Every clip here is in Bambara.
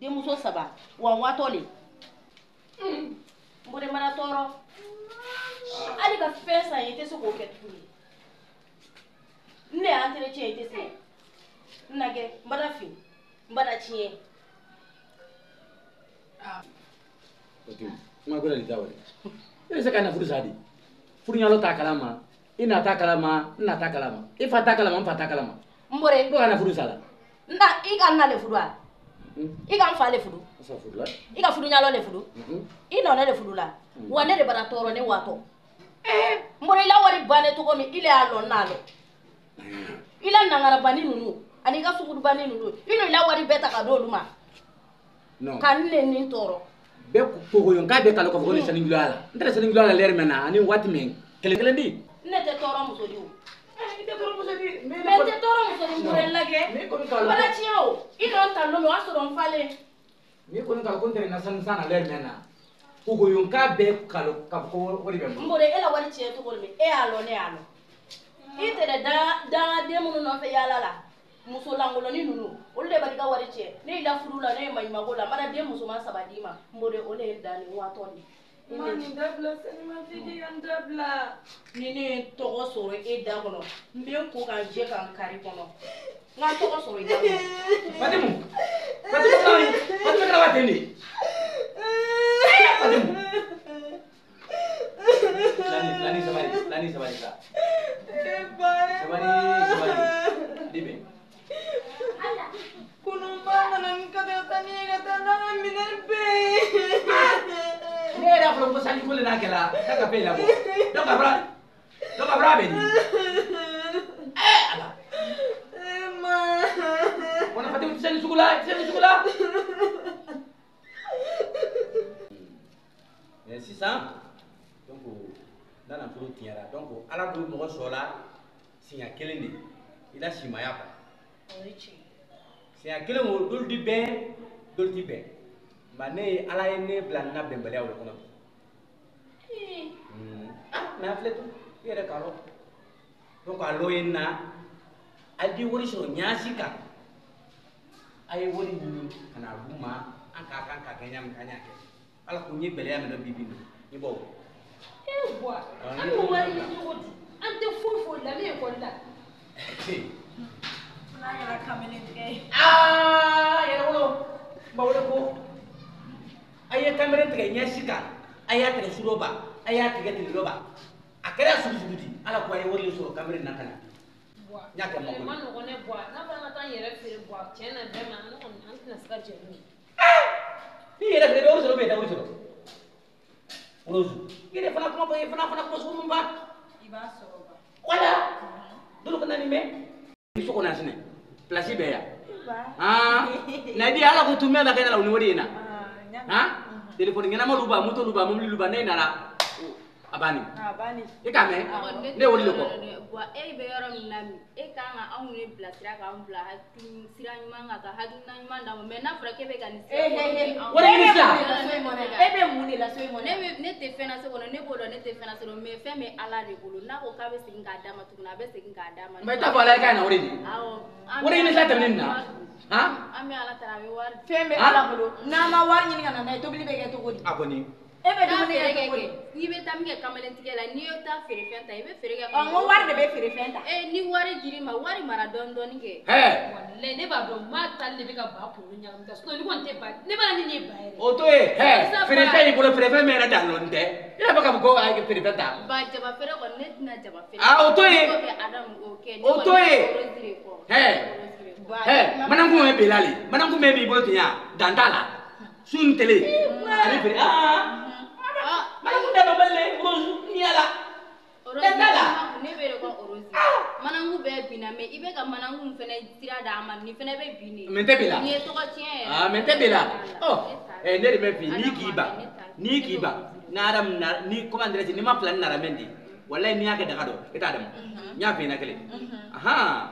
Denmuso saba wa watɔ le n bɔra mana tɔɔrɔ hali ka fɛn san i tɛ se k'o kɛ tuguni ne y'an entretien i tɛ se n na kɛ n bada fin n bada tiɲɛ. Kuma gbɛrɛ de t'a wale e bɛ se ka na furu sa de furu ɲɛlɔ t'a kalama i na t'a kalama n na t'a kalama i fa t'a kalama n fa t'a kalama. N bɔra ko ka na furu sa la. N na i ka n na le furu wa. I ka n fa le furu i ka furu ɲalɔ le furu i nɔ ne le furu la wa ne de bara tɔɔrɔ ne watɔ n bɔra i la wari bannen cogo min i le y'a lɔn n'a lɔn i la nangarabani ninnu ani i ka sugurubani ninnu i n'o i la wari bɛɛ ta ka d'olu ma ka n ne nin tɔɔrɔ. Bɛɛ kogoyon k'a bɛɛ kalo k'a fɔ ko ne sanigiloya la n tɛ sanigiloya la lɛri mɛn na ani waati min kelen kelen di. Ne tɛ tɔɔrɔ muso di o. I tɛ tɔɔrɔ muso di. Mais n tɛ tɔɔrɔ muso di n bɔra n lajɛ. Bala tiɲɛ o i nɔ n ta don min o y'a sɔrɔ n falen. N'i kɔni ka ko n tɛ na sanu san na lɛri mɛn na kogoyon k'a bɛɛ kalo k'a fɔ ko wari bɛ n bolo. N bɔra e la wari tiɲɛ cogo min e y'a lɔn ne y'a lɔn i tɛ dɛ dangaden minnu nɔfɛ yaala la muso lankolonni ninnu olu de b'a ka wari tiɲɛ ne y'i la furu la ne ye maɲumanko la n mana den musoman saba d'i ma n bɔra o de ye dan ni waatɔ de. Ma nin dabila Selimatigi ka nin dabila. Ni ne ye n tɔgɔ sɔrɔ e da kɔnɔ n bɛ n ko ka n jɛ ka n kari kɔnɔ n ka n tɔgɔ sɔrɔ i da kɔnɔ. Fatimu Fatimu Fatimu kɛra wa ten de. Fatimu. Filani filani sabali filani sabali sa. Sabali sabali di bɛn. Kununba nana ni ka taa ni ye ka taa n'an ka minɛn bɛɛ ye. Ne yɛrɛ y'a fɔ ko sanji ko le n'a kɛla k'a ka fɛn labɔ donc a bɔra donc a bɔra a bɛ di ala. Ma. Kɔnɔ Fatimu tɛ se nin sugu la tɛ se nin sugu la. Mais sisan donc n'a nafolo tiɲɛra donc ala b'o mɔgɔ sɔrɔ la siɲɛ kelen de i la simaya quoi. O ye tiɲɛ. Siɲɛ kelen o dolu ti bɛn dolu ti bɛn. Nka ne ye ala ye ne bila n ka bɛnbaliyaw de kɔnɔ bi. Ah mais a filɛ tun i yɛrɛ k'a lɔn donc a lɔ ye n na a di wari sɔrɔ ɲaasi kan a ye wari ɲini ka na d'u ma an k'a kan k'a kɛ ɲa min k'an y'a kɛ ala ko n ye gɛlɛya min dɔn bi bi in na n ye bɔ o. E bɔ an b'o wari ɲini cogo di an tɛ foyi foyi la ne ekɔli la. N'a kɛra kamalen tigɛ ye. Aa yɛrɛ wolo n b'a wele ko. A ye kamalen tigɛ ɲɛsi kan a y'a tigɛ su dɔ ba a y'a tigɛ tile dɔ ba a kɛra sugu sugu di ala ko a ye wari de sɔrɔ kamalen na ka na. N y'a kɛ mako ye. A ma nɔgɔn ne bɔ n'a fɔra an ka taa n yɛrɛ feere bɔ tiɲɛ na bɛɛ ma ne kɔni an tɛna se ka jɛ n'o ye. N'i yɛrɛ feere i bɛ wari sɔrɔ ou bien i tɛ wari sɔrɔ. Rose i yɛrɛ fana kuma fɔ i fana kuma sugu min ba. I b'a sɔrɔ ba. Wala dolu kana ni mɛ i so kɔnɔ sinɛ place bɛɛ yan ah na di ala ko tun bɛ ka kɛ la o ni wari in na ah téléphone ɲɛnama lu ba moto lu ba mobili lu ba ne nana a banni i k'a mɛn ne y'o de kɔ. Wa e bɛ yɔrɔ min na e kan ka anw de bilasira k'an bila sira ɲuman kan ka hakilina ɲuman d'an ma mais n'a fɔra k'e bɛ ka nin sira wari ɲini sira e bɛ mun de la so in kɔnɔ ne tɛ fɛn na so kɔnɔ ne b'o dɔn ne tɛ fɛn na so kɔnɔ mais fɛn bɛ Ala de bolo n'a ko k'a bɛ segin k'a d'a ma tuguni a bɛ segin k'a d'a ma. Mais i t'a fɔ Ala ye k'a na o de di wari ɲini sira tɛmɛnen nin na han an bɛ Ala tara a bɛ wari fɛn bɛ Ala bolo n'an ma wari ɲini ka na n'a ye tobili bɛ kɛ cogo di a kɔni. E bɛ dumuni kɛ cogo di n'i bɛ taa min kɛ kamalentigɛ la n'i ye taa feerefɛn ta i bɛ feere kɛ. Ɔ n ko wari de bɛ feerefɛn ta. Ee ni wari dir'i ma wari mara dɔɔni dɔɔni kɛ. Walayi ne b'a dɔn maa tali de bɛ ka ba kunkolo ɲagami ta sinon ni kɔni tɛ ba ne b'a ni nin ye ba yɛrɛ. O to yen feerefɛn y'i bolo feerefɛn min yɛrɛ dan lɔn tɛ i yɛrɛ bɛ k'a fɔ ko a ye feerefɛn ta. Ba jaba feere kɔni ne tɛna jaba feere. Aa o to yen. O to yen. Manankun bɛ bela le manankun bɛ b'i bolo ten yan dan t'a la su ni tele a bɛ feere aa. Mananku da bɛ rose ni ala. Rose ne bɛ de ko rose. Mananku bɛɛ binna mais i bɛ ka mananku fɛnɛ sira d'a ma nin fɛnɛ bɛ bin de. Mais n tɛ bin la. Nin ye tɔgɔ tiɲɛ yɛrɛ. Ah mais n tɛ bin la. Ɔ ne de bɛ f'i n'i k'i ban n'i k'i ban n'Adamu na ni comment dirais-je n'i ma fila ni nara mɛn di walayi n'i y'a kɛ daga dɔ e t'a dama n y'a f'i ɲɛna kelen. Ahan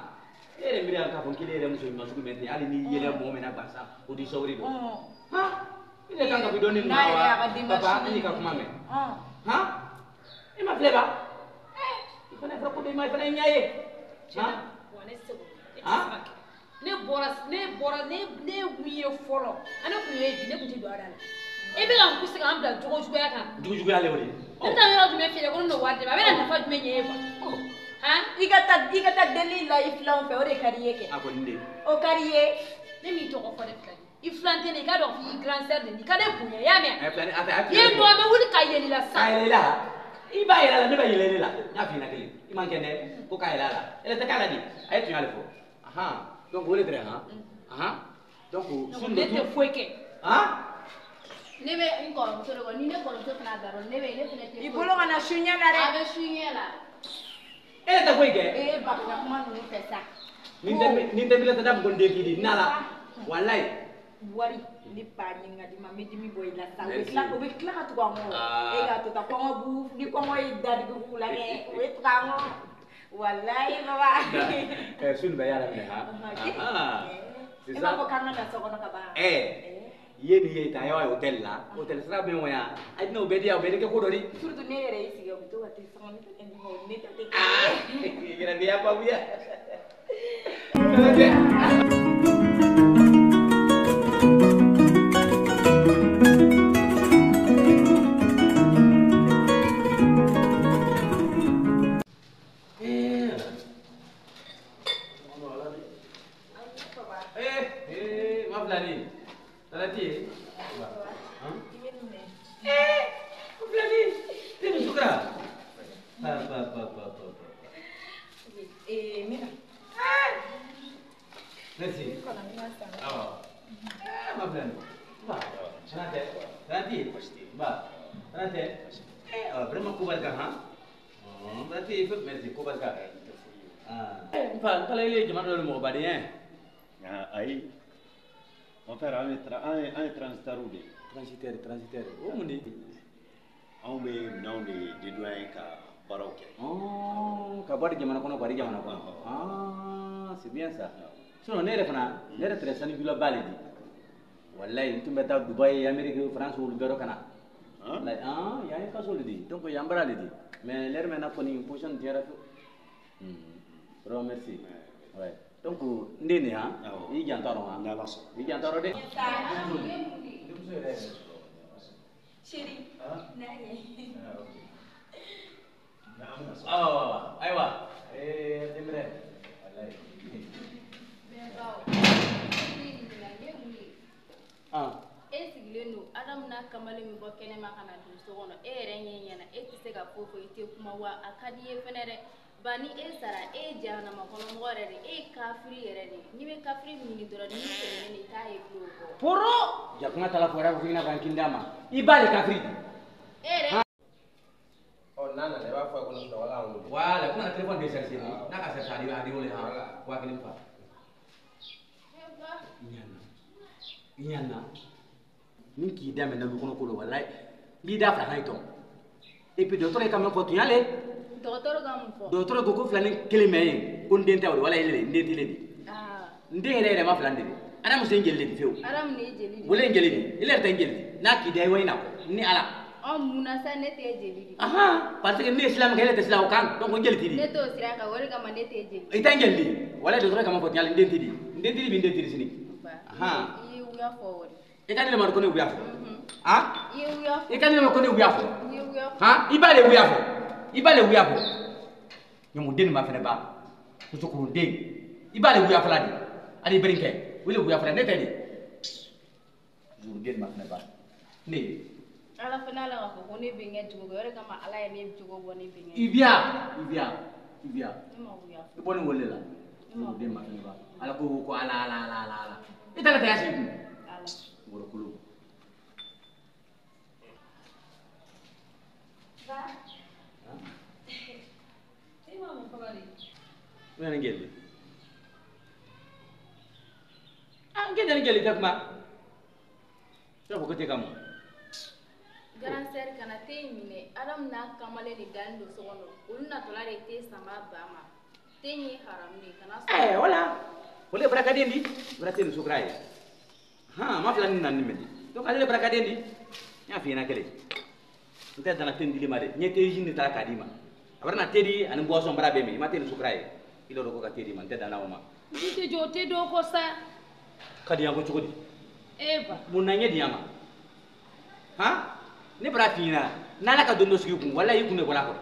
e yɛrɛ miiri k'a fɔ k'ile yɛrɛ muso ɲuman sugu mɛn ten hali n'i yɛlɛ mɔgɔ min na gansan o di sɔwuri don. Han i yɛrɛ kan ka fi dɔɔni ninnu na wa papa e n'i ka kuma mɛn. Han i ma filɛ ba i fana fɔra ko dɔ i ma i fana ye ɲɛ ye. Han wa ne seko e tɛ se ka kɛ ne bɔra ne kun ye fɔlɔ ani kun ye bi ne kun tɛ don a da la e bɛ ka n pousser k'an bila jogo juguya kan. Jogo juguya le o de. Ne bɛ taa yɔrɔ jumɛn feere ko ne n'o wari d'e ma a bɛ na nafa jumɛn ɲɛ e quoi. Han i ka taa deli la i filanw fɛ o de ka di i ye kɛ. A kɔni de. O ka di i ye. Ne m'i tɔgɔ fɔ ne filan ye. I filan tɛ ne i ka dɔn k'i grand sœur de i ka ne bonya i y'a mɛn. A i ye dɔn an bɛ wuli ka yɛlɛ i la sisan. Ka yɛlɛ i la i b'a yɛlɛ a la ne b'a yɛlɛ ne la n y'a f'i ɲɛna kelen i man kɛnɛ ko k'a yɛlɛ a la e tɛ k'a la de a ye tiɲɛ de fɔ ahan donc o de tɛrɛ han ahan donc sun ne tɛ foyi kɛ. Han ne bɛ n kɔrɔmuso de kɔ ni ne kɔrɔmuso fana dara ne bɛ ne fana tɛ. I bolo kana su ɲɛ la dɛ. A bɛ su ɲɛ la. E tɛ foyi kɛ. Ee ba ka kuma ninnu fɛ sa. Ni tɛ bila tɛ da mɔgɔ den k'i di na la walayi. Wari ne ba ɲininka di ma n bɛ dimi bɔ i la sa o bɛ tila ka tugu an kɔ e k'a to tan kɔngɔ b'u ni kɔngɔ ye dadigi k'u la kɛ o bɛ tugu an kɔ walayi baba. Sun bɛ yala minɛ han. E b'a fɔ k'an ka na so kɔnɔ ka ban. I ye nin ye ta y'a ye hôtel la hôtel sira bɛ yan a tɛna o bɛɛ di yan o bɛɛ de kɛ ko dɔ di. Surtout ne yɛrɛ y'i sigi o bɛ to ka te sɔngɔni fɛnɛ d'i ma o ne ta tɛ kelen ye. I yɛrɛ de y'a faamuya. Ayi, mon frère, an ye transitaire de ye. Transitaire o mun de? Anw bɛ minɛnw de dédouaner ka baaraw kɛ. Ka bɔ jamana kɔnɔ ka di jamana kɔnɔ. Ah, c'est bien ça. Sinon ne yɛrɛ fana, ne yɛrɛ tɛrɛ sanujulaba le di. Walayi n tun bɛ taa Dubaï, Amérique, France olu bɛɛ rɔ ka na. Walayi, ah, yan ye kaso le di. Donc yan baara le di. Mais l'heure maintenant kɔni position diyara fewu. Vraiment merci. Ouais. Donc n den de han i janto a rɔ han. N'Ala sɔnna. I janto a rɔ dɛ. Chéri, n'a ye. Awɔ ayiwa denbɛrɛ walayi. E sigilen don Adamu n'a kamalen min bɔ kɛnɛma ka na don so kɔnɔ e yɛrɛ ɲɛ ɲɛna e tɛ se ka foyi fɔ i tɛ kuma wa a ka di i ye fɛnɛ dɛ. Ba ni e sara e ye jahanama kɔnɔmɔgɔ yɛrɛ de e ye kafiri yɛrɛ de n'i bɛ kafiri ɲini dɔrɔn n'i tɛmɛnen i t'a ye bilen o kɔ. Poro jakuma tala fɔra ko f'i ka kin d'a ma i b'a de kafiri di. E yɛrɛ. Ɔ N'a nana i b'a fɔ a ye ko ne filɛ wala an wele. Voilà, ko na téléphone déchargé ni. N'a ka chargé a di wele han. 5000 fa. I ɲana. Ni k'i da mɛn na kɔnɔ ko la walayi. N b'i da fila kan i tɔn. Et puis dɔgɔtɔrɔ ye ka min fɔ tun y'ale. Dɔgɔtɔrɔ ka mun fɔ? Dɔgɔtɔrɔ ko ko fila ni kelen mɛ yen ko n den tɛ o de wala ele de n den tɛ ele de. N den yɛrɛ yɛrɛ ma fila de. Adamu sen jeli de fiyewu. Adamu de ye jeli de. Wele n jeli de. Ele yɛrɛ tɛ n jeli de. N'a k'i da i wa i na kɔ ni Ala. Ɔ mun na sa ne t'e jeli de? Ahan parce que ne ye sira min kɛ ele tɛ sira o kan donc n jeli t'i di. Ne t'o sira kan o de kama ne t'e jeli. I tɛ n jeli de. Walayi dɔgɔtɔrɔ kama fɔ tiɲɛ la n den t'i di. N den t'i di bi n den t'i di sini. Ahan. I ye wuya fɔ o de. I ka ne ma ko ne wuya fɔ. Han? I ye wuya fɔ. I ka ne ma ko ne wuya fɔ. I ye wuya fɔ. Han i b'ale wuya fɔ. I b'ale wuya fɔ. Ɲamunden nin ma fɛnɛ ba. Musokurunden. I b'ale wuya fɔla de. Ali bere kɛ. O le wuya fɔla ne tɛ de. Zuruden nin ma fɛnɛ ba. Ne. Ala fana ala k'a fɔ ko ne bɛnkɛ jogo kɛ o de kama Ala ye ne jogo bɔ ne bɛnkɛ. I biya i biya i biya. Ne ma wuya fɔ. I bɔ nin wele la. Zuruden ma fɛnɛ ba. Ala ko ko Ala Ala Ala Ala Ala. I t'a la tɛgɛ sigi kun. Ala. Worokolo. Ba. E ma mun fɔlɔ de? O nana ni gɛlɛ. Ah, n k'e nana ni gɛlɛ tɛ kuma. I b'a fɔ ko t'e ka mɔ. Grand sœur kana te in minɛ Adamu n'a kamalen de dalen don so kɔnɔ olu natɔla de te sama ba ma te in ye haramu de ye kana sɔn. Ɛɛ wala o le barakaden di bara te ni sukara ye. Han ma fila ni nani mɛ di donc ale le barakaden di n y'a f'i ɲɛna kelen n tɛ dana te nin dili ma dɛ n ye te jus de ta k'a d'i ma a bara na te di ani boisson bara bɛɛ min i ma te ni sukara ye i lɔ ko ka te di ma n tɛ dana o ma. N tɛ jɔ o tɛ dɔw kɔ sa. Ka di yan ko cogo di. E ba. Mun na ɲɛ di yan ma han. Ne bara f'i ɲɛna n'Ala ka don dɔ sigi i kun walayi i kun de bɔra a kɔrɔ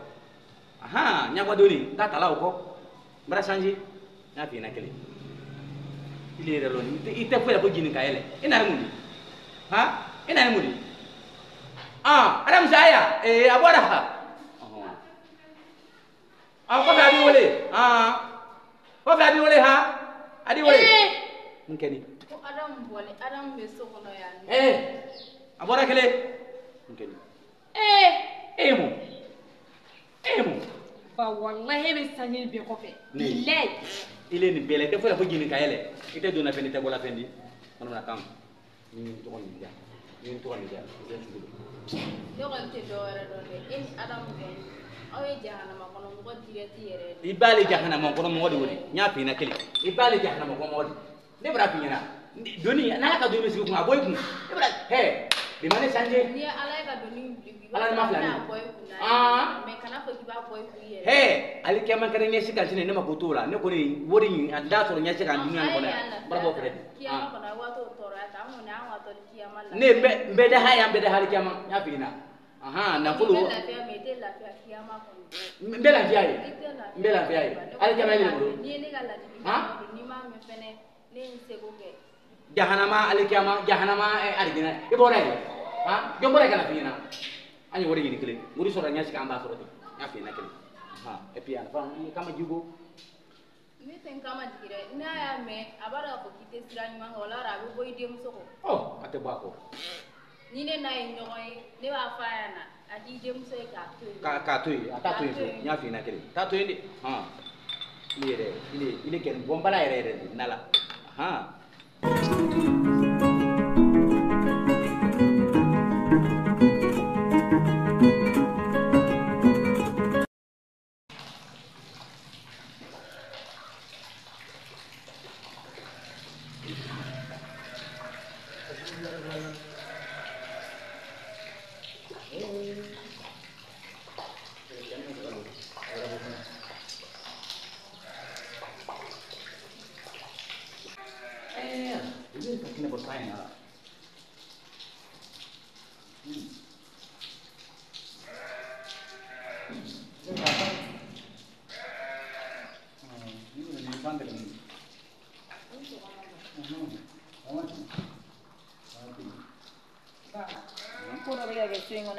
ahan ɲagba donni n t'a tala o kɔ n bara changer n y'a f'i ɲɛna kelen i le yɛrɛ lɔn i tɛ foyi la ko jinin ka yɛlɛ e nana mun de han e nana mun de ah Adamu sa aya ee a bɔra ɔhɔn a kɔfɛ a b'i wele ah kɔfɛ a b'i wele han a b'i wele mun kɛ ni. Ko Adamu bɔlen Adamu bɛ so kɔnɔ yan nɔ. Ee a bɔra kelen. Eh! E mun? E mun? Ba wallahi e bɛ sanji bɛɛ kɔfɛ. Bilayi. I le nin bɛɛ la i tɛ foyi la fo jinin ka yɛlɛ. I tɛ donna fɛn di i tɛ bɔla fɛn di. Manamanakan. Ni n tɔgɔ nin diya. Ni n tɔgɔ nin diya. I tɛ sugu dɔn. Ne kɔni tɛ dɔ wɛrɛ dɔn dɛ. E ni Adamu kɔni aw ye jahanama kɔnɔ mɔgɔ direct yɛrɛ de. I b'ale jahanama kɔnɔ mɔgɔ de wele. N y'a f'i ɲɛna kelen. I b'ale jahanama kɔnɔ mɔgɔ de. Ne bɔra f'i ɲɛna. Doni n'Ala ka doni bɛ sigi kun a bɔ i kun. E bɔra hɛ. Bi ma ne changer. N'i ye Ala ye ka doni wuli Ala ni ma fila ni. b'a bɔ i kun na. Mais kana fɔ k'i b'a bɔ i kun i yɛrɛ. Hɛ, ale kɛ man kɛra ɲɛsi kan sini ne ma ko t'o la. Ne kɔni wari in a da sɔrɔ ɲɛsi kan dunuya in kɔnɔ yan. N bara bɔ fɛrɛ de. Kiyama kɔnɔ a waatɔ tɔɔrɔya ta an kɔni an waatɔ ni kiyama la. Ne n bɛ da haya n bɛ da hali kiyama n y'a f'i ɲɛna. Ahan nafolo. I bɛ lafiya mais i tɛ lafiya kiyama kɔnɔ. N bɛ lafiya ye. N bɛ lafiya ye. Hali kiyama ye ne bolo. N'i ye ne ka ladilikan n'i m'a mɛn fɛnɛ ne ye n seko kɛ. Jahanama alikiyama jahanama alijinɛ i bɔra yen han jɔn bɔra yen ka na f'i ɲɛna an ye wari ɲini kelen wari sɔrɔ ɲɛsi kan an b'a sɔrɔ ten n y'a f'i ɲɛna kelen han et puis a nafa n kama jiko. Ne tɛ n kama jigi dɛ n'a y'a mɛn a b'a dɔn k'a fɔ k'i tɛ sira ɲuman kan o la a bɛ bɔ i denmuso kɔ. Ɔ a tɛ bɔ a kɔ. Ni ne n'a ye ɲɔgɔn ye ne b'a fɔ a ɲɛna a k'i denmuso ye k'a to yen. K'a to yen a t'a to yen fiyewu n y'a f'i ɲɛna kelen t'a to yen de han i yɛrɛ i le kɛ bɔn bala yɛrɛ yɛrɛ de na la han.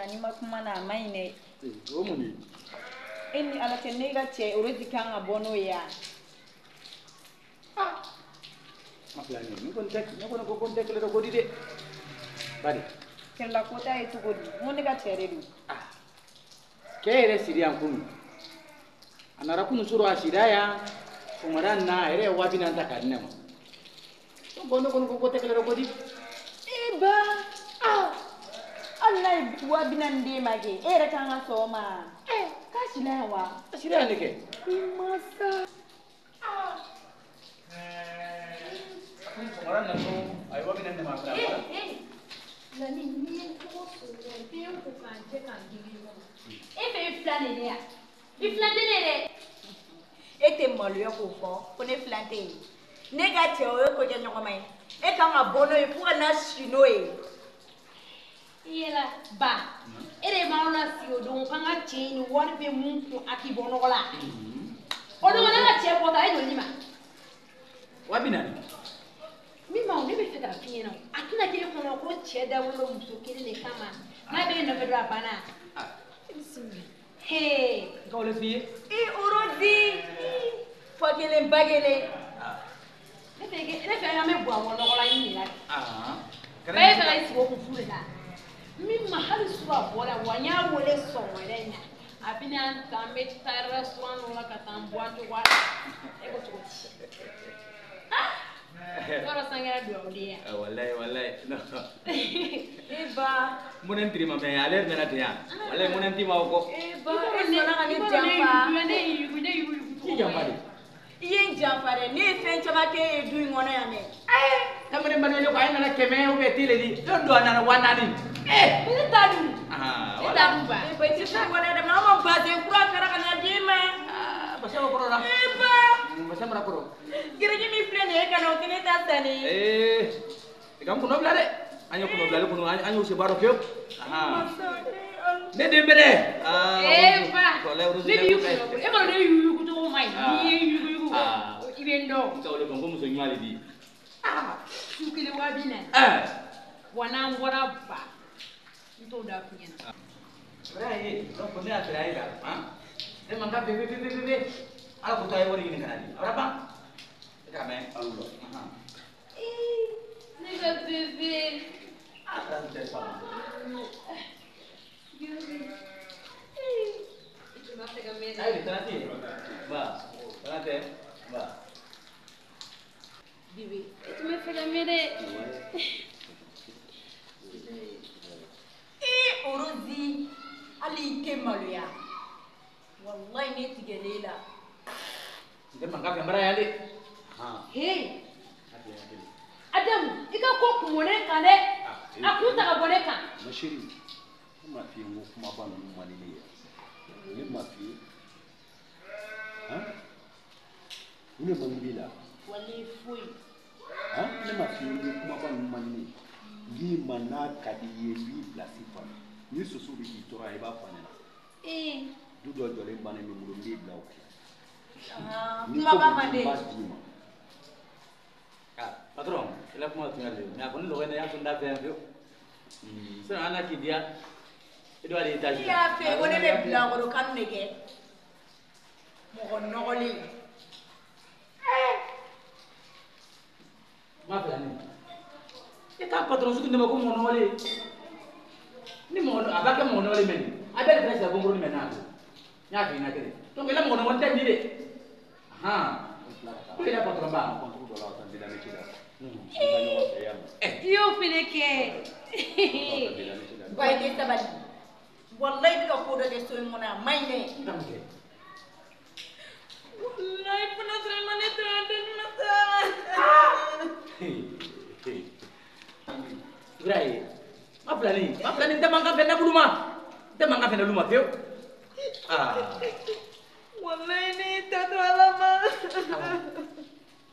Ni ma kuma na a ma ɲi dɛ. O mun de? E ni Ala cɛ ne ka cɛ o de kan ka bɔ n'o ye wa? Ma fila ni ne kɔni tɛ ne kɔni ko ko n tɛ kɛlɛ dɔ ko di dɛ. Bari. Kɛlɛla ko ta ye cogo di? N ko ne ka cɛ de don. Cɛ yɛrɛ siri yan kunun. A nana kunun sɔrɔ a sira yan. Sɔgɔmada in na a yɛrɛ ye 40.000 ta k'a di ne ma. Donc ne kɔni ko ko tɛ kɛlɛ ko di. E ba ah hali n'a ye 40.000 d'e ma kɛ e yɛrɛ kan ka sɔn o ma. K'a sila yan wa? A sira yan de kɛ. I masa. Sɔgɔmada in na dɔrɔn a ye 40.000 di ne ma a filɛ a bɔra. Lami n'i ye n tɔgɔ sɔrɔ dɔrɔn bɛɛ ye ko k'an jɛ k'an genge ɲɔgɔn ma. E fɛ i filan de ne ya? I filan tɛ ne ye dɛ. E tɛ maloya k'o fɔ ko ne filan tɛ yen. Ne ka cɛ o ye ko kɛ ɲɔgɔn ma ye. E kan ka bɔ n'o ye fo ka na si n'o ye. I yɛlɛ ba e de m'anw lasigi o don k'an ka cɛ in ni wari bɛ mun kun a k'i bɔ nɔgɔ la. O don ne ka cɛ bɔtɔ a ye joli di ma? 40.000. Min ma ne bɛ fɛ k'a f'i ɲɛna a tɛna k'e kɔnɔ ko cɛ dabɔlen don muso kelen de kama n'a bɛ e nɔfɛ dɔrɔn a banna. Hee. N ka o le f'i ye. I Orozi fɔ kelen ba kelen. Ne fɛ an bɛ bɔ a nɔgɔ la i de la. Ba e fɛ ka i sigi o kun fu de la. Min ma hali su a bɔra wa n y'a wele sɔgɔmada in na a bɛna an ta an bɛ taa restaurant dɔ la ka taa an bɔ an cogo la e ko cogo di. Yɔrɔ san kɛra duwawu den ye. Walayi walayi. E ba. Mɔnɛ n tiri ma mɛ ale yɛrɛ nana ten yan. Walayi mɔnɛ n t'i ma o kɔ. E ba e sɔnna ka ne janfa. Ne yugu ne yugu yugu. I janfa de. I ye n janfa dɛ ne ye fɛn caman k'e ye du in kɔnɔ yan dɛ. Kamalen balima ko a ye nana 100 ou bien tele di. Don dɔ a nana 40.000. Ne t'a dun. Ne t'a dun ba. E ba i tɛ se wala dɛ maa ma bazɛn kura kɛra ka na d'i ma. Basa o kɔrɔ la. E ba. Basa mara kɔrɔ. Geregi min filɛ nin ye ka na o tɛ ne ta san de. I ka n kunnɔ bila dɛ. An ye kunnɔ bilali kɔnɔ an y'o se baara fiyewu. Ne den bɛ dɛ. Ee ba ne b'i kunnɔ e b'a dɔn ne yugu cogo ma ɲi n'i ye yugu yugu i bɛ n dɔn. N ta o de fɔ n ko muso ɲuman de b'i. Su kelen 40.000. Wa n'an bɔra ba n t'o da f'i ɲɛna. Vrai ye donc ne y'a feere a ye la ne man ka bebe bebe bebe ala ko to a ye wari ɲini ka na di a bɛ ban e k'a mɛn. Ne ka bebe. A kɛra tɛ fa. Ayi tana tɛ ba tana tɛ ba. Bebe e tun bɛ fɛ ka mɛn dɛ. E Orozi hali i tɛ maloya. Wallahi ne tigɛlen e la. N tɛ mankan fɛ n bara yan dɛ. He. Adamu i ka ko kun bɔ ne kan dɛ. A kun ta ka bɔ ne kan. Ma chérie, ne m'a f'i ye n ko kumaba ninnu man di ne ye. Ne m'a f'i ye. Han? Mun de man di la? Wali foyi. Han? Ne m'a f'i ye n ko kumaba ninnu man di ne ye. N k'i ma n'a ka di i ye n b'i bilasi fana. Ni soso bɛ k'i tɔɔrɔ i b'a fɔ a ɲɛna. Du dɔ jɔlen bannen bɛ n bolo n b'i bila o kɛ. Kumaba man di. N b'a d'i ma. Patron, i la kuma tun y'ale mais a kɔni lɔgɔ in na i y'a sɔn n t'a fɛ yan fiyewu. Sinon an n'a k'i diya i dɔ b'ale étage I y'a fɛ ko ne bɛ bilakoro kanu de kɛ. Mɔgɔ nɔgɔlen. Ma filɛ nin ye. E ka patron sugu ne ma ko mɔgɔ nɔgɔlen. Ni mɔgɔ a b'a kɛ mɔgɔ nɔgɔlen mɛ nin a bɛɛ de fana sira gɔngɔrɔ mɛ n'a don. N y'a f'i ɲɛna kelen. Donc i la mɔgɔ nɔgɔlen tɛ nin de. Ko i la patron ba. I y'o fɛnɛ kɛ. Ba i tɛ sabali. Wallahi i bɛ ka ko dɔ kɛ so in kɔnɔ a man ɲi dɛ. Wallahi fana sɔrɔ i ma ne to yan den ma sa. Ibrahim, ma filɛ nin tɛ mankan fɛ ne bolo ma. N tɛ mankan fɛ ne bolo ma fiyewu. Wallahi ne y'i ta to Ala ma.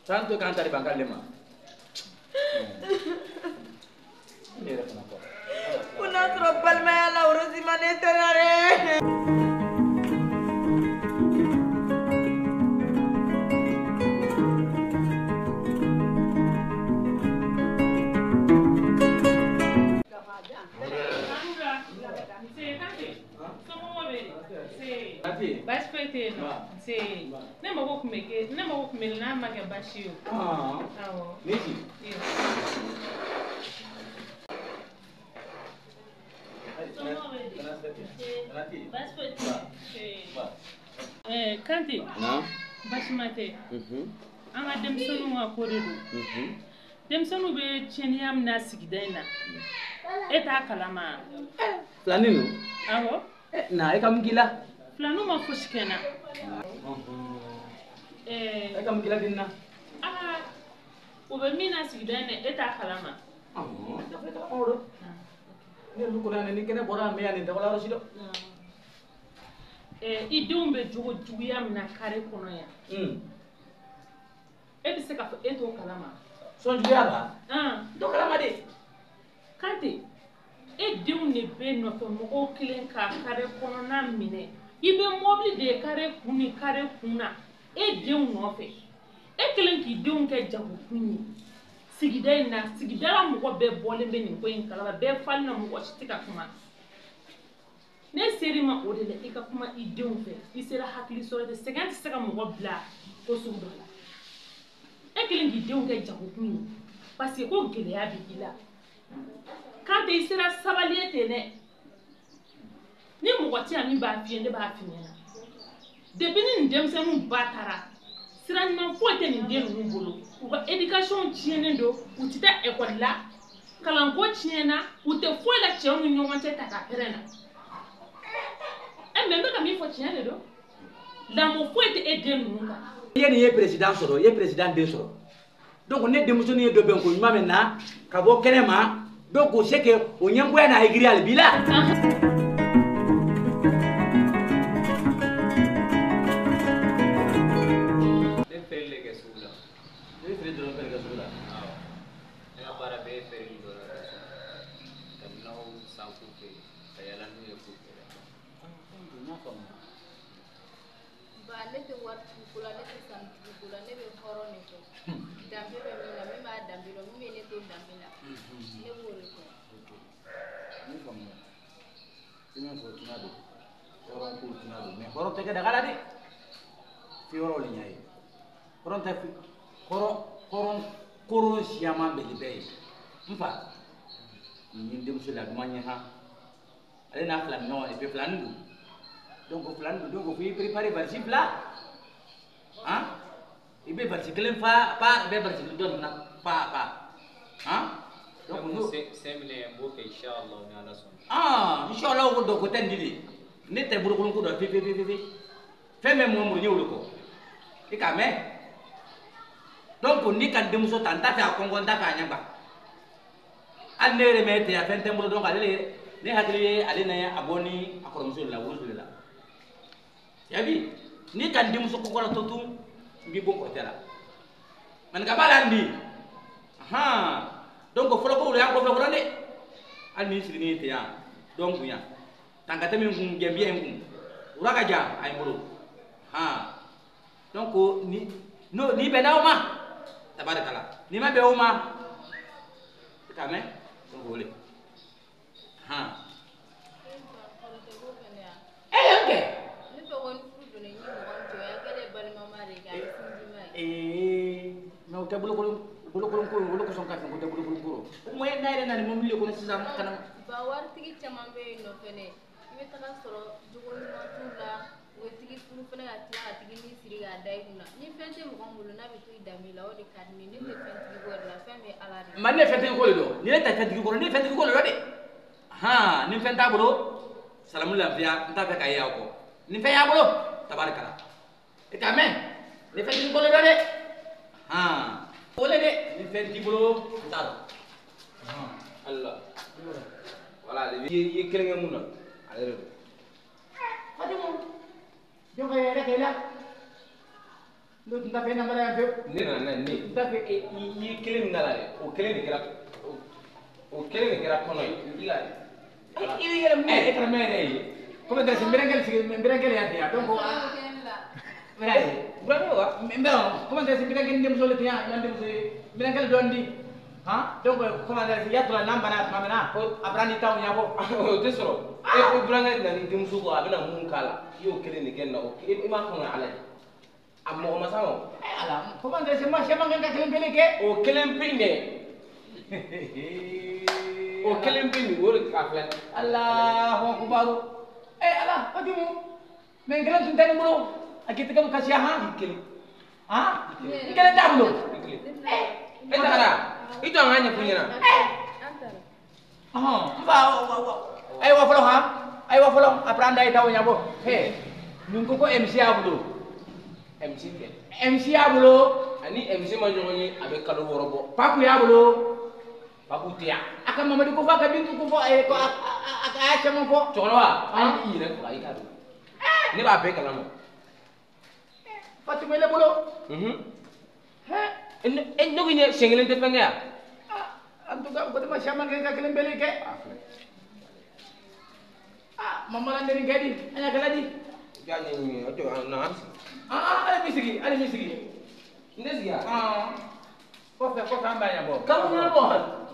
San to k'an ta de ban k'ale ma. Ne yɛrɛ fana kɔ. Ko n'a sɔrɔ balimaya la Orozi ma ne tɔɲɔ dɛ. Baasi foyi tɛ yen nɔ. Nse. Ne mago tun bɛ kɛ ne mago tun bɛ n'a ma kɛ baasi ye o. Awɔ. Ne ci. Somɔgɔw bɛ di? Baasi foyi tɛ. Kante. Baasi ma tɛ. An ka denmisɛnninw ka ko de don. Denmisɛnninw bɛ tiɲɛniya min na sigida in na. E t'a kalama. Filanin don. Awɔ. Na e ka mun k'i la? Filaninw ma fosi kɛ n na. E ka mun k'i la den na? Aa, o bɛ min na sigida in na e t'a kalama. Ne lu kɔnɔ ni kɛnɛ bɔra an bɛ yan nin tɛ wala yɔrɔ si dɔn. I denw bɛ jogo juguya min na kare kɔnɔ yan. E bɛ se k'a fɔ e t'o kalama. Sɔn juguya la? N t'o kalama de. Kante, e denw de bɛ nɔfɛ mɔgɔw kelen ka kare kɔnɔna minɛ. I bɛ mɔbili de ye kare kun ni kare kun na e denw nɔfɛ. E kelen k'i denw kɛ jagokun ye. Sigida in na, sigida la mɔgɔ bɛɛ bɔlen bɛ nin ko in kalama, bɛɛ falen na mɔgɔ si tɛ ka kuma. Ne ser'i ma o de la i ka kuma i denw fɛ, i sera hakili sɔrɔ tɛ, sɛgɛn tɛ se ka mɔgɔ bila ko sugu dɔ la. E kelen k'i denw kɛ jagokun ye, parce que ko gɛlɛya bɛ i la. Kante i sera sabali ye ten dɛ. Ni mɔgɔ tɛ yan min b'a f'i ye, ne b'a f'i ɲɛna. Depuis ni nin denmisɛnninw ba taara, sira ɲuman foyi tɛ nin den ninnu bolo. U ka éducation tiɲɛnen don, u tɛ taa école la, kalanko tiɲɛna, u tɛ foyi la cɛw ni ɲɔgɔn cɛ ta ka pɛrɛn na. Mais n bɛ ka min fɔ tiɲɛ de don. Lamɔ foyi tɛ e den ninnu kan. I ye nin ye président sɔrɔ, i ye président den sɔrɔ. Donc ne denmusonin ye dɔ bɛn ko ɲuman min na ka bɔ kɛnɛ ma, donc o c'est que o ɲɛngoya n'a aigri hali bi la. Ne feere de kɛ sugu la. Ne feere dɔrɔn fɛn kɛ sugu la. Awɔ. Ne ka baara bɛɛ ye feereli dɔrɔn de ye. Ka minɛnw san k'u feere, ka yaala n'u ye k'u feere. Ba ne tɛ wari tigiw ko la, ne tɛ sanu tigiw ko la, ne bɛ hɔrɔn de fɛ. Danbe bɛ min na, min b'a danbe dɔn, min bɛ ne to danbe la, ne b'o de fɛ. Ne faamuya. I m'a fɔ tuna don, hɔrɔn ko tuna don, mais hɔrɔn tɛ kɛ daga la dɛ. F'i yɔrɔ de ɲɛ ye. Hɔrɔn tɛ hɔrɔn koron siyaman bɛ ni bɛɛ ye. N fa, nin ye n denmuso la duman ye han. Ale n'a fila ni ɲɔgɔn et puis filanin don. Donc filanin don, donc f'i préparer valise fila. Han? I bɛ valise kelen fa pa, i bɛ valise dɔ nin na pa pa. Han? Donc n'o 5 millions n b'o kɛ inchallah ni Ala sɔnna. Ah, inchallah ko dɔ ko tɛ nin di de. Ne tɛ bolokolon ko dɔn fe fe fe fe. Fɛn bɛ mɔgɔ min bolo n ye o de kɔ. I k'a mɛn? Donc ni ka n denmuso ta n t'a fɛ a kɔngɔ n t'a fɛ a ɲɛ gan. Hali ne yɛrɛ mɛ ten a fɛn tɛ n bolo donc ale de ne hakili ye ale n'a a bɔ ni a kɔrɔmuso de la worosu de la. Yabi ni ka n denmuso kɔkɔ la to tun n b'i bɔ kɔrɔtɛ la. Maninka b'a la nin. Ahan. Donc fɔlɔ ko y'an kɔfɛ fɔlɔ dɛ. Hali ni n sigilen ye ten yan dɔ n kun yan. Tankatɛ min kun gɛnbiya n kun. Wura ka jan a ye n bolo. Han. Donc ni n'o n'i bɛnna o ma tabarikala. N'i ma bɛn o ma i k'a mɛn donc o le. Han. E y'an kɛ. Ne fɛ ko ni furu donna i ni mɔgɔ min cɛ o y'a kɛlen balimama de ye k'a ye sinjima ye. Mais o tɛ bolokolon ko ye, olu kosɔn ka fɛn ko tɛ bolokolon ko rɔ. O kuma n'a yɛrɛ nana ni mobili de kɔnɔ sisan ka na. Ba waritigi caman bɛ yen nɔ fɛnɛ, i bɛ taga sɔrɔ jogo ɲuman t'u la, u bɛ tigi furu fɛnɛ ka tila ka tigi ni siri k'a da i kunna. Ni fɛn tɛ mɔgɔ min bolo n'a bɛ to i danbe la, o de ka di ne ye. Ne tɛ fɛntigi ko yɛrɛ la, fɛn bɛ Ala de. Ma ne ye fɛntigi ko de dɔn, ni ne tɛ fɛntigi ko dɔn, ne ye fɛntigi ko de dɔn dɛ. Han, ni fɛn t'a bolo, salamu lafiya, n t'a fɛ ka ye aw kɔ. Ni fɛn y'a bolo, tabarikala. I k'a mɛn, ni fɛntigi ko de dɔn dɛ. Han. O le dɛ, ni fɛn t'i bolo, n t'a dɔn. Allah. Voilà, i ye kelen kɛ mun na, ale de don. Fatimu, jɔn ka yɛrɛ kɛ i la. N'o tun t'a fɛ e na mara yan fewu. Ne nana n'a ye ne. N t'a fɛ i ye kelen min k'a la dɛ, o kelen de kɛra o kelen de kɛra kɔnɔ ye. I ka. I bɛ yɛlɛ mun ye, e taara mɛn yɛrɛ ye. Komi n bɛrɛnkɛli sigi, n bɛrɛnkɛli yan ten yan donc. Burankɛ wa? N bɛ comment dire, n bɛrɛnkɛli denmuso le ten yan, n denmuso ye n bɛrɛnkɛli dɔɔni di. Han, donc comment dire, y'a tora n'an banna tuma min na, a bɛna n'i taw ɲɛbɔ. O tɛ sɔrɔ. E ko burankɛ nana ni denmuso kɔ, a bɛna mun k'a la? I y'o kelen de kɛ nin na, i m'a kɔnɔ ala ye. A mɔgɔ ma s'a ma o. Ala, comment dire, ma sɛ man kan ka kelen pele kɛ. O kelen pe in dɛ. O kelen pe nin, o de a filɛ. Alahu akubaru. Ala Fatimu mais n kelen tun tɛ nin bolo a k'i tɛgɛ kasiya han i kelen han n kelen t'a bolo e tagara i to an k'a ɲɛfɔ ɲɛna ɔhɔn n fa a ye wa fɔlɔ han a ye wa fɔlɔ après an da ye taa o ɲɛbɔ he nin ko ko MC y'a bolo MC kɛ MC y'a bolo ani MC ma ɲɔgɔn ye a bɛ kalo 6 bɔ Paku y'a bolo Paku tɛ yan a ka Mamadu ko fɔ a ka Bintu ko fɔ ko a y'a caman fɔ cɛkɔrɔba hali i yɛrɛ faga i t'a dɔn ne b'a bɛɛ kalama Fatima ile bolo e ne ko ɲɛ siɲɛ kelen tɛ fɛn kɛ yan en tout cas ko ma caman kɛ ka kelen bɛɛ kɛ ah mama la ndeni kɛ di an y'a kɛla di i y'a ɲɛɲini o jɔ na an sigi ah ale b'i sigi ale b'i sigi n tɛ sigi yan kɔfɛ kɔfɛ an b'a ɲɛbɔ k'an ɲɛnabɔ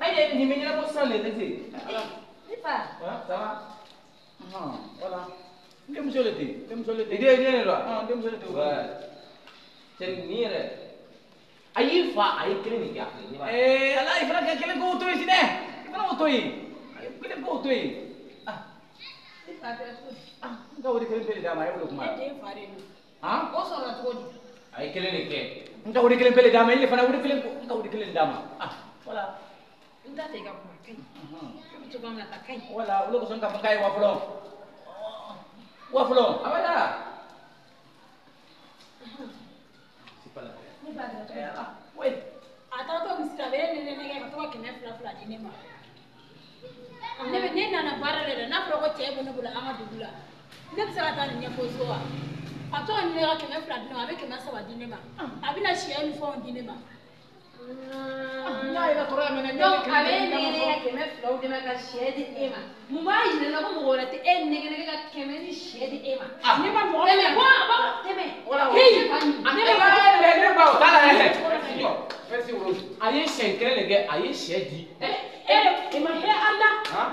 ayi nin bɛ ɲɛnabɔ sisan de tɛ se Ne fa ça va voilà n denmuso le tɛ denmuso le tɛ i den de don wa n denmuso le tɛ cɛ nin yɛrɛ a y'i fa a ye kelen de kɛ a filɛ ee ala i fana ka kelen k'o to yen si dɛ i fana k'o to yen a ye kelen k'o to yen ah Ne fa kɛra cogo di ah n ka wari kelen pe de d'a ma a ye wele kuma ne den fa de don han o sɔrɔla cogo di a ye kelen de kɛ n ka wari kelen pe de d'a ma ile fana wari kelen n ka wari kelen de d'a ma ah voilà n ta tɛ i ka kuma ka ɲi e bɛ cogoya min na a ka ɲi voilà olu kosɔn n ka fɔ k'a ye wa fɔlɔ wa fɔlɔ abada c'est pas la peine ne fa kɛra cogo di ah oui a taara to misiri a bɛ ne nɛgɛ ka to ka 200 200 di ne ma ne bɛ ne nana baara de la n'a fɔra ko cɛ bɛ ne bolo an ka dugu la ne bɛ se ka taa nin ɲɛfɔ so wa a to ka ne ka 200 di ne ma a bɛ 300 di ne ma a bɛ na sɛ ni fɛnw di ne ma n'a yɛrɛ tɔɔrɔ y'a minɛ donc a bɛ e nɛgɛ ka 200 di ne ma ka sɛ di e ma mun b'a yira n na ko mɔgɔ wɛrɛ tɛ e nɛgɛ ka 100 ni sɛ di e ma ne ma mɔgɔ tɛmɛ bɔ tɛmɛ heyi ne bɛ ne ba o t'a la yɛrɛ merci Rose a ye siɲɛ kelen de kɛ a ye sɛ di e ma hɛ ala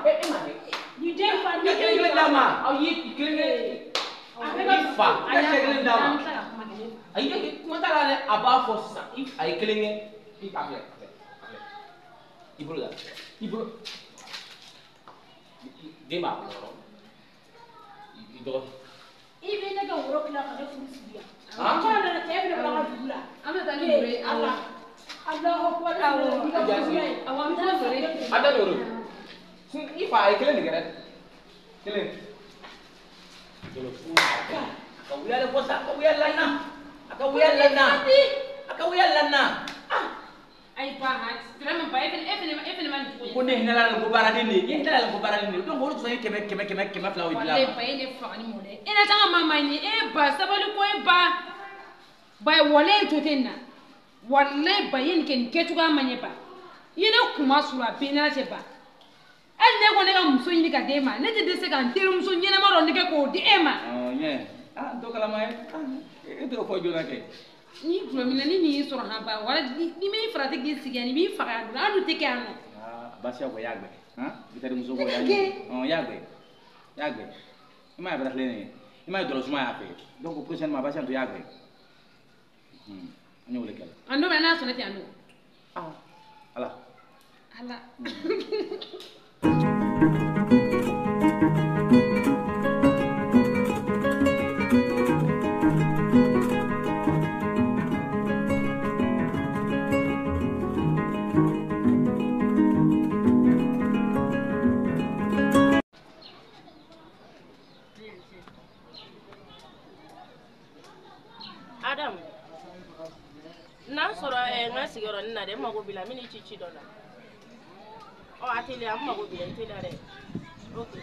e ma hɛ ni den fa ni ka kelen kelen d'a ma aw ye kelen kelen a i fa ka sɛ kelen d'a ma ayi kuma t'a la dɛ a b'a fɔ sisan a ye kelen kɛ i a filɛ i bolo da i bolo den b'a bolo yɔrɔ i dɔgɔ i bɛ ne ka woro tila ka ne furu sigi yan kɔrɔ nana cɛ bɛ ne bolo an ka dugu la an bɛ taa ni woro ye ala Alahu akbar awɔ i ka furu ye awɔ an bɛ taa sɔrɔ a da woro i fa a ye kelen de kɛ dɛ kelen a ka wuya de fɔ sa a ka wuya lanna a ka wuya lanna a ka wuya lanna ayi ba ha vraiment ba e fɛnɛ ma nin cogo ko ne hinɛ la ko baaraden de ye hinɛ la ko baaraden de ye donc o de kosɔn ye 100 100 100 200 o dilan walayi ba e ne faga ni mɔlɛ e na taa ka maa ma ɲi e ba sabali ko e ba ba walayi to tɛ nin na walayi ba ye nin kɛ nin kɛcogoya ma ɲɛ ba i ye ne kuma sɔrɔ a bɛɛ n'a cɛ ba hali ne ko ne ka muso ɲini ka d'e ma ne tɛ dɛsɛ ka n terimuso ɲɛnama dɔ nɛgɛ k'o di e ma. Ɲɛ ah dɔ kalama ye e t'o fɔ joona kɛ. N'i gulɔ minɛ ni nin y'i sɔrɔ han ba wala ni m'i farati k'i sigi yan nin b'i faga yan an dun tɛ kɛ yan nɔ. Aa basiya ko y'a gbɛ han i terimuso ko y'a gbɛ ɔn y'a gbɛ y'a gbɛ i m'a ye bara filɛ nin ye i m'a ye dɔlɔ suma y'a fɛ donc prochainement basiya to y'a gbɛ an y'o de kɛ la. An don n'a sɔnna ten an don. Ah ala. Ala. Adam n'a sɔrɔ n ka sigiyɔrɔnin na dɛ n mago b'i la n bɛ n'i ci ci dɔ la ɔ a teliya n mago b'i la i teliya dɛ ok.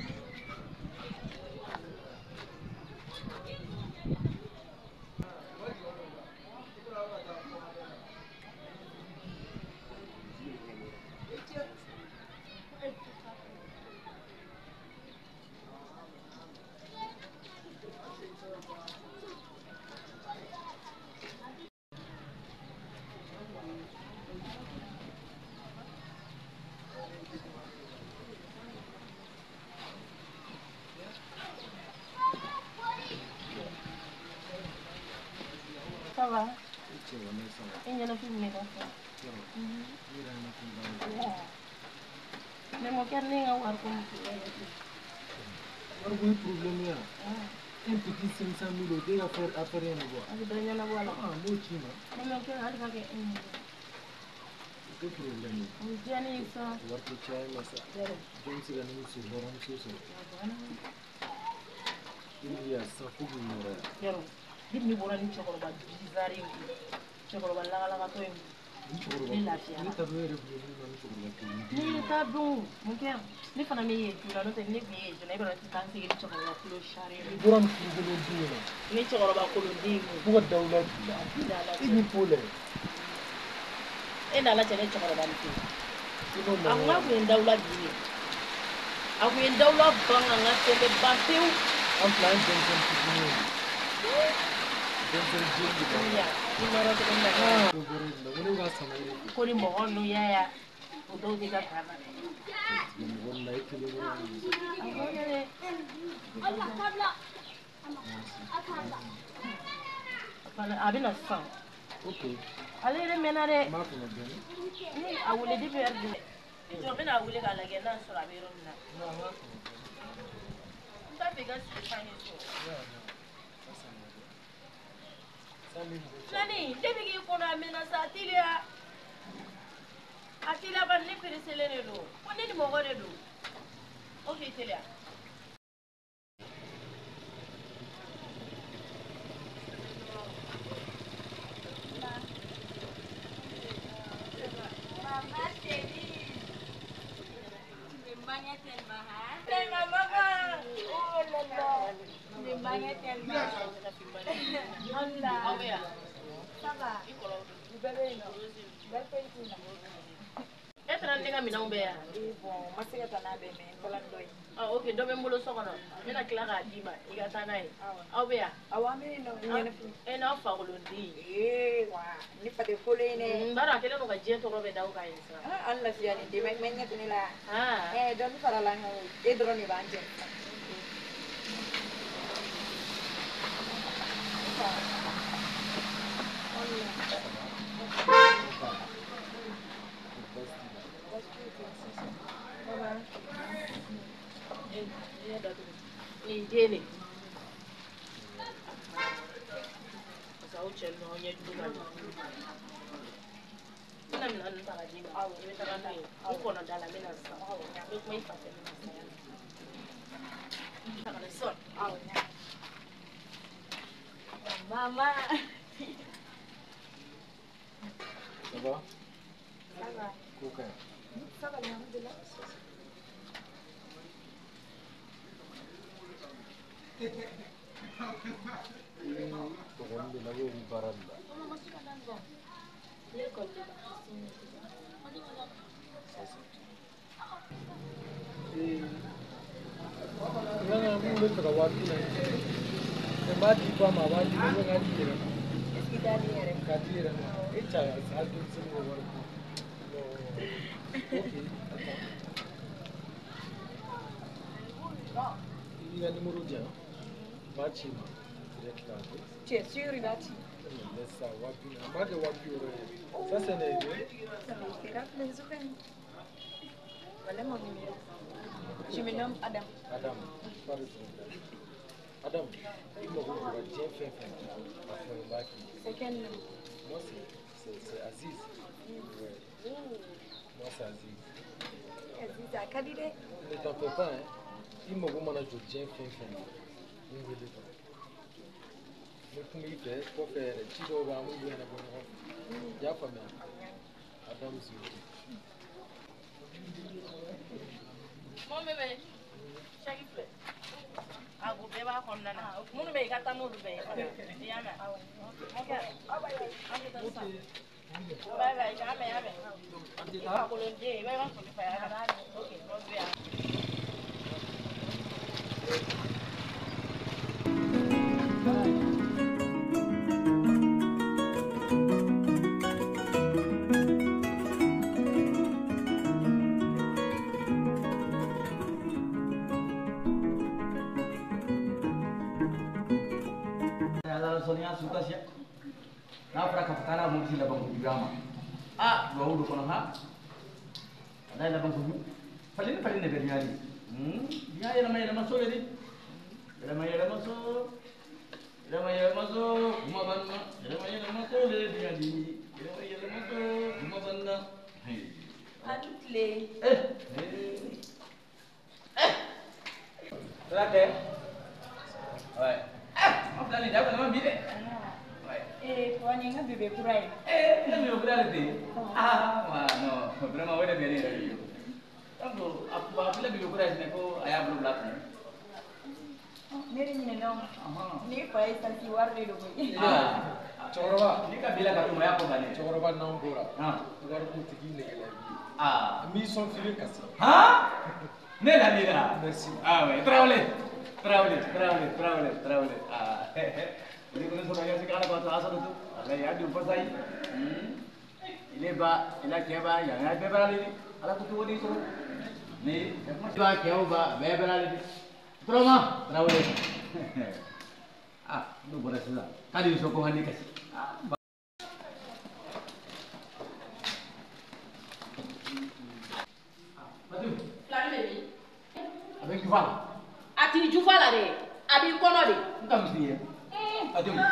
Ça va? E ɲɛnafin minɛ ka fɔ. Mais mun kɛra ne ka wari ko min? Wari ko ye problème ye. Un petit 500 000 o tɛ ka affaire ɲɛnabɔ. A bɛ dɔ ɲɛnabɔ a la. Ah, n b'o ci ma. Ne ma kɛ hali ka kɛ 1 million. O tɛ problème ye. O diya ne ye sa. Wari tɛ caya ma sa. Jɔn bɛ se ka ne muso hɔrɔnmuso sɔrɔ? I bɛ yan sisan fo k'u nɔrɔ yan. Yɔrɔ, depuis ne bɔra ni cɛkɔrɔba bizarre in kun, cɛkɔrɔba lagalakatɔ in kun. Ne lafiyara. Ne ta don yɛrɛ tun bɛ min na ni cɛkɔrɔba kelen. Ne t'a dɔn mun kɛra ne fana bɛ yen joona n'o tɛ ne tun ye yen joona e b'a dɔn k'an segin ni cɛkɔrɔba kolo sari ye. I bɔra ni furukolon den in na. Ni cɛkɔrɔba kolon den in kun. Fo ka dawula bi la. I ni po lɛ. E n'Ala cɛ ne cɛkɔrɔba ni pe. A kun ka kun ye n dawula bi de. A kun ye n dawula ban ka n ka fɛn bɛɛ ban pewu. An fila an denmisɛnnin fitininw ye. Denmisɛnnin den de b'an na. I nɔrɔ cogo min na. Ko bɔra yen nɔ ko ne bɛ ka sama yɛrɛ. Ko ni mɔgɔ ninnu y'a ye o dɔw tɛ ka taa na. Mɔgɔ ninnu na e kelen dɔrɔn de ye. A ko yɛrɛ. A bɛ na sisan. Ok. Ale yɛrɛ mɛnna dɛ. N b'a kɔnɔ dɔɔni. Ne a wele depuis heure jumɛn? I jɔ n bɛna a wele k'a lajɛ n'a sɔrɔ a bɛ yɔrɔ min na. N t'a fɛ i ka sigi fan ye so. Filani, depuis k'i kɔnɔ a mɛnna sa a teliya. A teliya bani ne pereselen de don. Ko ne ni mɔgɔ de don. Ok teliya. Maman chérie, tu me manques tellement, hein? Tellement, maman! Oh là là! Tu me manques tellement. Allah. Ça va? E taara ne ka minɛnw bɛɛ yan? Bon, n ma se ka taa n'a bɛɛ mais n taara ni dɔ ye. Ah ok, dɔ bɛ n bolo so kɔnɔ. N bɛna tila k'a d'i ma, i ka taa n'a ye. Aw bɛ yan? Awɔ, an bɛ yen nɔ, ɲɛnafin. E n'aw fakolonden. Ee wa, ne fa tɛ kolo ye dɛ. N b'a dɔn a kɛlen don ka diɲɛ tɔgɔ bɛɛ da o kan yen sisan. Ah, an lafiyalen den bɛ ɲɛ tɛ ne la. Ah. Dɔɔni farala an kan o, e dɔrɔn de b'an jɛ. Nin den de. Parce que aw cɛ ninnu aw ɲɛjugu ka di. N bɛna minɛn ninnu ta ka d'i ma. I bɛ taga n'a ye. I kɔnɔ da la n bɛ na sisan. N bɛ kuma i fa fɛ n bɛ na sisan. Ta ka na sisan. Maman. Ça va? Ça va. Ko ka ɲi? Ça va, alhamdoulilah. I dɔgɔnin de la ou bɛ baara de la? N ka mun bɛ fɛ ka 20 000 ci. N b'a di ba ma, a b'a di ma, k'a di yɛrɛ ma. Est-ce que i t'a di yɛrɛ ma? K'a di yɛrɛ ma. E caya sa denmisɛnnin ka wari ko. Ok, attends. I b'i ka numéro di yan. N b'a ci i ma direct là. Tu es sûr i b'a ci? Mais laisse ça, 20 000. N b'a kɛ 60 000 ye. Ça c'est ne ye. Ça me fera plaisir. Voilà mon numéro. Je me nomme Adam. Adam, pas de problème. Adam, i mago jɔra diɲɛ fɛn fɛn na, a fɔ n b'a k'i ye. C'est quel nom? Moi c'est Aziz. Ouais. Moi c'est Aziz. Aziz, a ka di dɛ. Ne t'en fais pas hein. I mago mana jɔ diɲɛ fɛn fɛn na, n wele dɔrɔn. N bɛ kuma i fɛ kɔfɛ yɛrɛ ci dɔw bɛ yen an b'olu ɲɛnabɔ ɲɔgɔn fɛ. I y'a faamuya? Adam Zoro. Mon bébé, chèque filɛ. A ko bɛɛ b'a kɔnɔna na. Minnu bɛ yen i ka taa n'olu bɛɛ ye fana. I y'a mɛn? Ok. An bɛ taa sisan. Bye bye, k'an bɛn, y'a mɛn? I fakolonden, i b'a ka foli fa ye, y'a mɛn? Ok, bon bɛ yan. Sonia suka siya. N'a fɔra k'a fɔ k'ala mobili laban ko juguya ma. Ah, duwawu do kɔnɔ ha. Ala ye laban ko jugu. Falen falen de bɛ dunuya de. Dunuya yɛlɛma yɛlɛma so de. Yɛlɛma yɛlɛma so. Yɛlɛma yɛlɛma so. Kuma banna. Yɛlɛma yɛlɛma so le diɲɛ di. Yɛlɛma yɛlɛma so. Kuma banna. A ni tile. Tɔla tɛ. Ouais. An filɛ nin ye ja kɔni ma bi dɛ. Eh, papa nin ye n ka bébé kura ye. Eh, ne bébé kura de tɛ. Ah, non, vraiment o de bɛ ne yɛrɛ ye. Donc, a filɛ bébé kura ye fɛnɛ ko a y'a bolo bila kun. Ne de ɲinɛna o. Ne fa ye santi wari de don koyi. Cɛkɔrɔba. N'i ka bila ka d'u ma, a y'a ko bannen. Cɛkɔrɔba n'anw bɔra. Wari ko tigi nɛgɛ la bi. N b'i sɔn f'i bɛ kasi. Han? Ne lamina. Merci. Ah ouais, Traoré. Traoré, Traoré, Traoré, Traoré. Ah. Ni kɔni sɔrɔ yasi k'ala k'a to a sɔrɔ to. Ala y'a dun fasa ye. Ile ba, ila cɛ ba, yan ya bɛɛ b'a le. Ala ko cogo di sɔrɔ. Ni ba cɛw ba bɛɛ b'a le. Turama, Traoré. Ah, n'o bɔra sisan. K'ale sɔn ko hali kasi. Filani bɛ min? A bɛ jufa la. A t'i jufa la dɛ, a b'i kɔnɔ de. N ka misi ye. Fatima,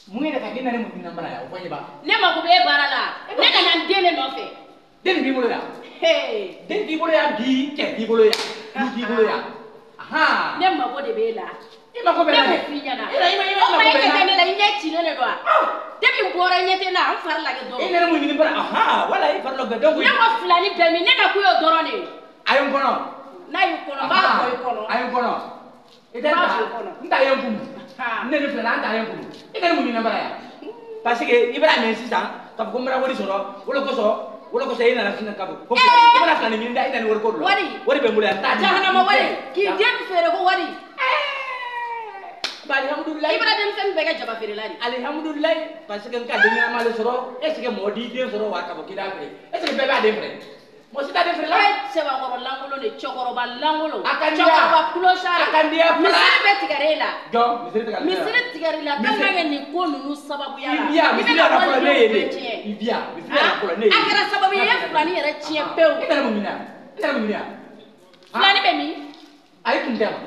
mun yɛrɛ ka k'i na ne mun ɲinan bara yan o fɔ n ye ba. Ne mako bɛ e baara la, ne ka na n den de nɔfɛ. Den de b'i bolo yan. Den t'i bolo yan bi, cɛ t'i bolo yan, du t'i bolo yan. Ne mako de b'e la. I mako bɛ n na dɛ. Ne m'o f'i ɲɛna. I O tuma e mako bɛ ɲɛ n na. tɛ ne la, i ɲɛ cilen de don wa? Depuis n bɔra ɲɛ tɛ n na, n fari lagɛ dɔrɔn. I nana mun ɲini bara wala i fari lagɛ donc. Ne ko filani bɛ min, ne na kun y'o dɔrɔn de ye. A ye n kɔnɔ. N'a y'i kɔnɔ, n b'a bɔ i kɔnɔ. A ye n kɔnɔ. I tɛ N b'a bɔ i kɔnɔ. n ta ye n kun. Ne ni filɛ an ta ye n kun. I nana mun ɲini bara yan? Parce que i bɛna mɛn sisan k'a fɔ ko n bɛna wari sɔrɔ o de kosɔn e nana sisan k'a fɔ ko i bɛna filani ɲini dɛ i nana wari ko de la. Wari. Wari bɛ n bolo yan n t'a di. Jahanama wari k'i den feere ko wari. Alihamudulilayi. I bɛna denmisɛnnin bɛɛ kɛ jaba feerela de. Alihamudulilayi parce que n ka den ɲɛnama de sɔrɔ est ce que mɔgɔ d'i den sɔrɔ wa k'a fɔ k'i t'a feere est ce que bɛɛ b'a den feere mɔgɔ si t'a den feere la. E cɛbakɔrɔ lankolon de cɛkɔrɔba lankolon. A ka di ya. Cɛkɔrɔba kulosari. A ka di ya fana. Misiri bɛ tigɛra e la. Jɔn misiri tigɛra. Misiri tigɛra i la tellement que nin ko ninnu sababuya la. I bi yan misiri yɛrɛ fɔlɔ ne ye ne. bɛɛ tiɲɛ. I bi yan misiri yɛrɛ fɔlɔ ne ye ne. A kɛra sababu ye i ye filani yɛrɛ tiɲɛ pewu. I nana mun ɲini yan? I nana mun ɲini yan? Filani bɛ min? A ye kun tɛ ma.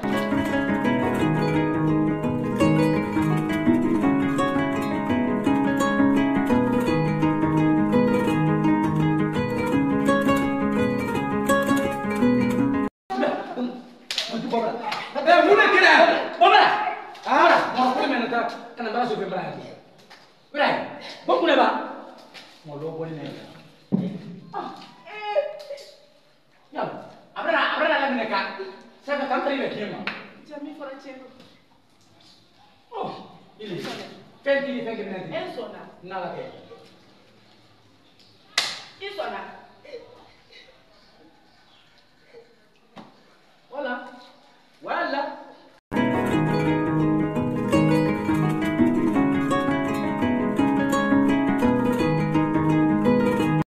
I sɔnna.